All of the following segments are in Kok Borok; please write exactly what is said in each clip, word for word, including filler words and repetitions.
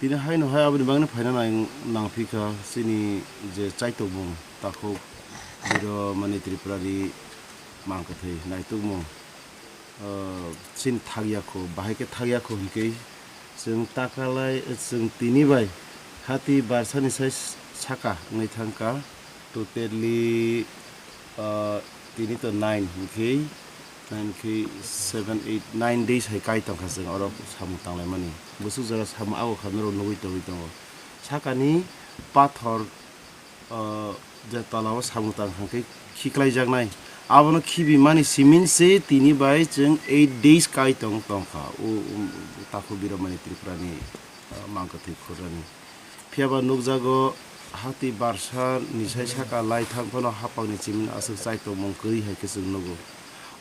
Tini haino hai aboni bagwino phaina nang-, nangphi kha chini je chaitokmung takhuk Biromani Tripurani mangkwthwi naitukmung, ah, chini thakya kho, bahai khe thakya kho hinkhe chwng takalai, chwng tini bai hati barsani sai saka wngwi thangkha. Totally, ah, tini to nine hinkhe, nine khe seven, eight, nine days hai kai tongkha chwng oro samung tanglaimani. Bwswk jora samung ago kha norok nugwi tongwi tongo. Sakani pathor, ah, je tola o samung tang kha khe khiklaijaknai. Abono khibimani simin se tini bai chwng eight days kai tong tongkha. O, o, takhuk Biromani Tripurani, ah, mangkwthwi khurani. Phiya ba nukjago, hati barsa ni sai saka lai thang phano haphangni chimin aswk chaitokmung kwrwi hai khe chwng nugo.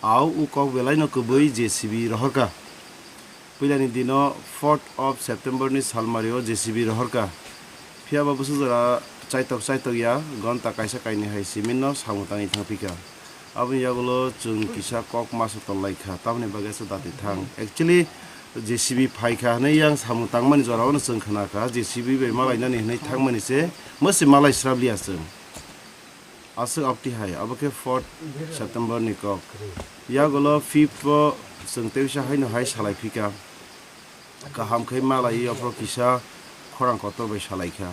Au u kok belaino kwbwi J C B rohorkha. Puilani dino fourth of September ni salmario J C B rohorkha. Phiya ba bwswk jora chaitok chaitok ya, gonta kaisa kainwi hai chimin no samung tangwi thang phikha. Aboni yagulo chwng kisa kok masa tong lai kha, tamoni bagwi aswk dati thang. Actually, J C B phai kha hwnwi yang samung tangmani jorao no chwng khna kha, J C B bai malainani hwnwi thangmani se mwswi malai srap liya chwng. Aswk abti hai, abo khe fourth September ni kok. Yagulo fifth o chwng tei kisa haino hai salai phi kha. Kaham khe malai, aphuru kisa khorang kotor bai salai kha.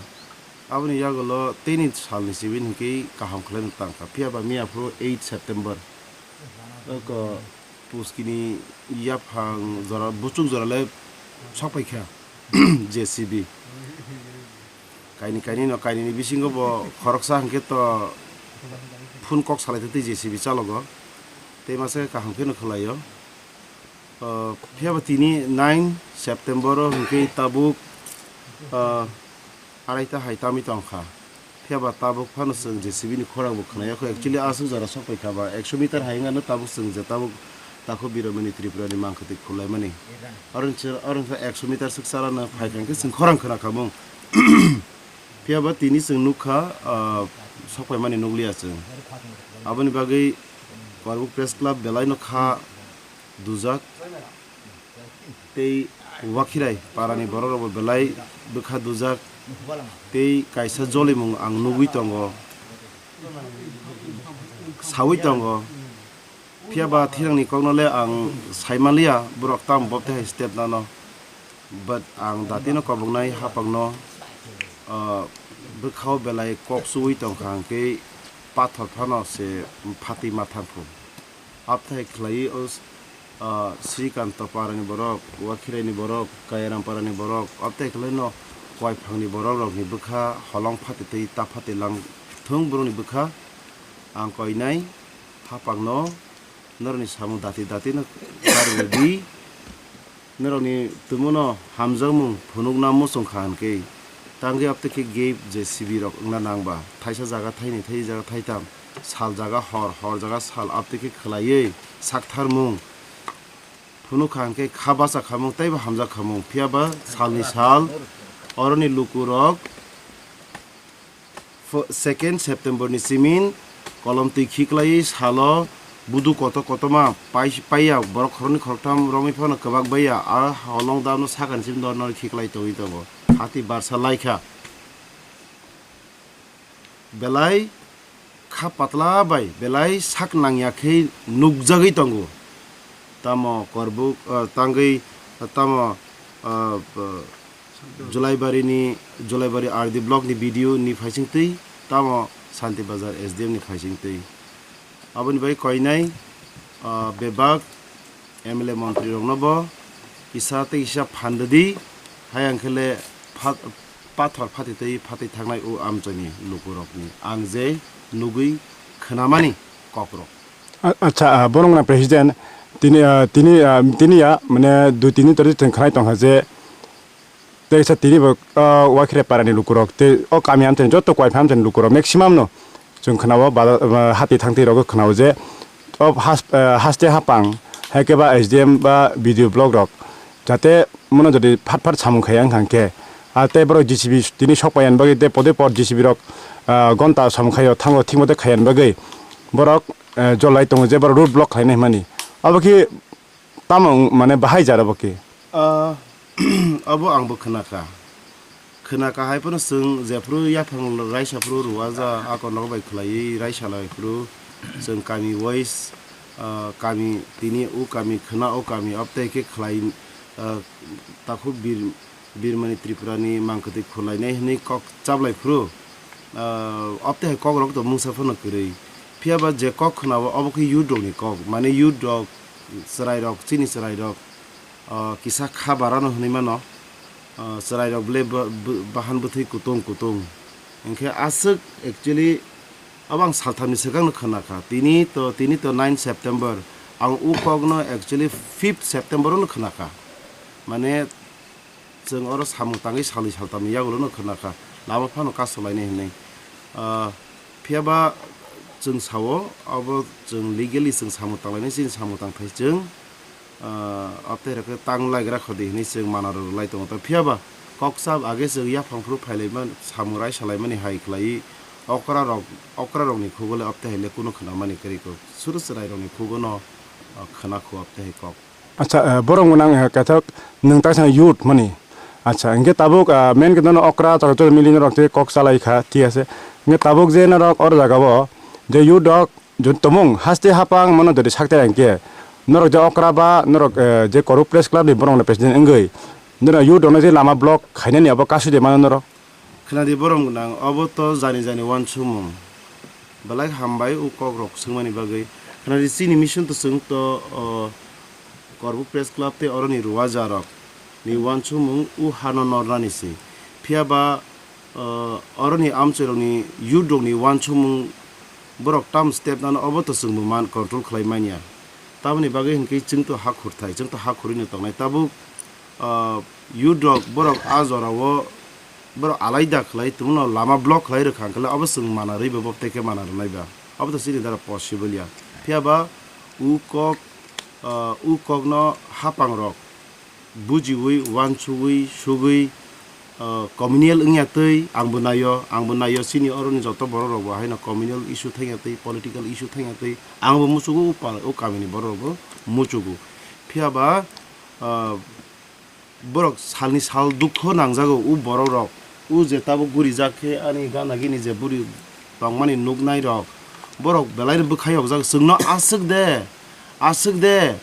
Aboni yagulo teini salni simi hinkhe kaham khlai tang kha. Phiya ba miya phuru eight September. Oko Puskini yaphang jora, buchuk jora le sok pai kha J C B. Kaini kaini no, kainini bisingo bo khoroksa hinkhe to phun kok salai tei J C B chalogo. Tei masa kaham khe no khlai o. O, phiya ba tini nine September o hinkhe tabuk, o, araita hai tamwi tong kha. Phiya ba tabuk phano chwng J C B ni khorang bo khna ya kho. Actually, aswk jora sok pai kha ba, ekso meter hai wngya no tabuk chwng je tabuk takhuk Biromani Tripura ni mangkwthwi khulaimani. Oro ni chwng, oro ni ekso meter swk chara no phai kha hinkhe chwng khorang khna kha mung. Phiya ba tini chwng nuk kha, o, sok paimani nuk liya chwng. Aboni bagwi Korbuk Press Club belai no kha dujak. Tei Wakhirai parani borok rok bo belai bwkha dujak. Tei kaisa jolimung ang nugwi tongo, sawi tongo. Phiya ba thwirangni kokno le ang sai manliya, borok tamo bob tei hai step nano. But ang datino koboknai hapangno, ah, bwkhao belai kok chuwi tong kha, hwnkhe pathor phano se phatwi ma thang kho. Abthai khlaiwi o, ah, Srikanto parani borok, Wakhirai ni borok, Kayaram parani borok, abthai khlai no Koiphangni borok rokni bwkha holong phatwi tei ta phatwi lang thung borokni bwkha. Ang koinai hapangno norokni samung dati dati no karwi rwdi. Norokni tumuno hamjakmung phunukna muchung kha hwnkhe, tangwi aptwi khe gate J C B rok wngna nang ba, thaisa jaga thaini, thaisa jaga thaitham, sal jaga hor, hor jaga sal, aptwi khe khwlaiwi saktharmung phunuk kha hwnkhe kha bacha khamung teibo hamjak khamung, phiya ba salni sal oroni lukurok Pho-, second September ni simin kolom twi khiklaiwi salo budu kotor kotorma pai-, paiya borok khoroknwi khoroktham romwi phano kwbak baiya a holong damno sakani simi dor dor khiklai tongwi tongo. Hati barsa laikha belai kha patla bai belai sak nangya khe nukjagwi tongo. Tamo korbuk, ah, tangwi, tamo, ah, Julaibari ni, Julaibari R D block ni B D O ni phaising twi, tamo Santi Bazar S D M ni phaising twi. Aboni bai koinai, ah, bebak M L A montri rokno bo kisa tei kisa phan rwdi, hai ang khe le pha-, pathor phatwi twi phatwi thangnai o amchaini lukurokni ang je nugwi khwnamani kokrok. A-, acha, ah, borok na president tini, ah, tini, ah, tini ya, mane, dui tini tori chwng khwnai tongkha je, tei kisa tini bo, ah, Wakhirai parani lukurok, tei o kami amchaini joto Koiphang amchaini lukurok maximum no chwng khwnao, ba, ah, hati thangtwi rogo khwnao je, o has-, ah, haste hapang, hai khe ba S D M ba B D O block rok, jate mono jodi phat phat samung khaiya wngkha hwnkhe, ah, tei borok J C B tini sok paiya bagwi tei podei pod J C B rok, ah, gonta samung khaio, thango thikmate khaiya bagwi borok, eh, jolai tongo je borok road block khlainai hwnmani. Abo khe tamo wng-, mane bahai jar abo khe? Ah, abo ang bo khna kha. Khwna kahai phano chwng jephru yaphang raisa phru rwajak, ako nok bai khwlaiwi raisa lai phru chwng kami wise, ah, kami tini o kami khwna o kami obtei khe khwlai, ah, takhuk bir, birmani Tripurani mangkwtwi khwlainai hwnwi kok chaplai phru, ah, obtei hai kokrok to mungsa phano kwrwi. Phiya ba je kok khwnao obo khe youth rokni kok, mane youth rok, chwrairok, chini chwrairok, ah, kisa kha barano hwnwi mano, ah, chwrairok ble ba-, bw-, bahan bwthwi kutung kutung. Hinkhe aswk actually abo ang salthamni swkangno khwna kha. Tini to, tini to nine September. Ang o kokno actually fifth September-o no khwna kha. Mane, chwng oro samung tangwi salni saltamni yagulono khwna kha, lama phano kasolainai hwnwi. Ah, phiya ba chwng sao, abo chwng legally chwng samung tanglainai, chini samung tangthai chwng, ah, obtei rok khe tang lai gra kho di hwnwi chwng mana rw lai tongo. Ta phiya ba koksa age chwng yaphang phuru phailaima, samung raisa laimani hai khlaiwi okra rok, okra rokni khugo le obtei hai le kunu khwnamani kwrwi kok. Suru chwrai rokni khugo no, ah, khwna kho obtei hai kok. Acha, eh, borok mwnang, eh, kaithok nwng taisa youth mani. Acha, hinkhe tabuk, ah, main khe nono okra chwrai chwrai mili norok tei kok chalai kha, thik ase. Hinkhe tabuk je norok oro jaga o je youth rok je tomung haste hapang mano jodi sakte hinkhe norok je okra ba norok, eh, je Koruk Press Club ni borok no president wngwi norok youth rok no je lama block khainani abo kasu de mano norok. Khwnadi borom gwnang, obo to jani jani uansukmung. Belai hambai o kokrok swngmani bagwi. Khwnadi chini mission to chwng to, o, Korbuk Press Club tei oroni ruajarok ni uansukmung o hano nornani se. Phiya ba, o, oroni amchoirokni youth rokni uansukmung borok tam step nano obo to chwngbo man control khlai manya. Tamoni bagwi hinkhe chwng to ha khurthai, chwng to ha khurwino tongnai. Tabuk, o, youth rok borok a jorao borok alaida khlai tongno lama block khlai rwkha hwnkhe obo chwng mana rwi ba bo tei khe mana rwnai ba. Obo to chini dara possible ya. Phiya ba u kok, ah, u kokno hapang rok bujiwi, uansugwi, sugwi, ah, communal wngya twi ang bo naio, ang bo naio chini oroni joto borok rok bo haino communal issue thangya twi, political issue thangya twi ang bo muchugo, u pa-, u kamini borok rok bo muchugo. Phiya ba, ah, borok salni sal dukho nangjago, u borok rok, u je tabuk gurijak khe ani gana gini je buri tongmani nuknai rok, borok belai no bwkha yokjak, chwngno aswk de, aswk de,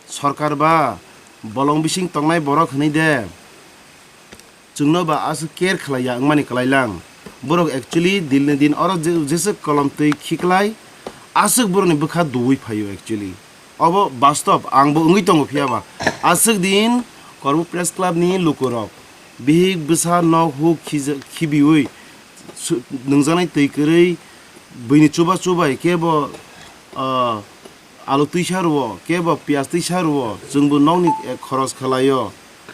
sorkar ba bolong bising tongnai borok hwnwi de, chwngno ba aswk care khlaiya wngmani kwlailang. Borok actually dilni din oro je-, jeswk kolom twi khiklai, aswk borokni bwkha duwi phaio actually. Obo bastob, ang bo wngwi tongo phiya ba. Aswk din Korbuk Press Club ni lukurok bihik bwsa nok huk khija-, khibiwi su-, nungjaknai twi kwrwi buini chuba chubai kebo, ah, alu twisa rwo, kebo piyaj twisa rwo, chwngbo nokni, eh, khoros khlaio.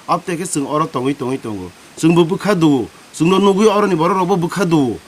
Abtei khe chwng oro tongwi tongwi tongo. Chwngbo bwkha duo. Chwngno nugwi oroni borok rokbo bwkha duo.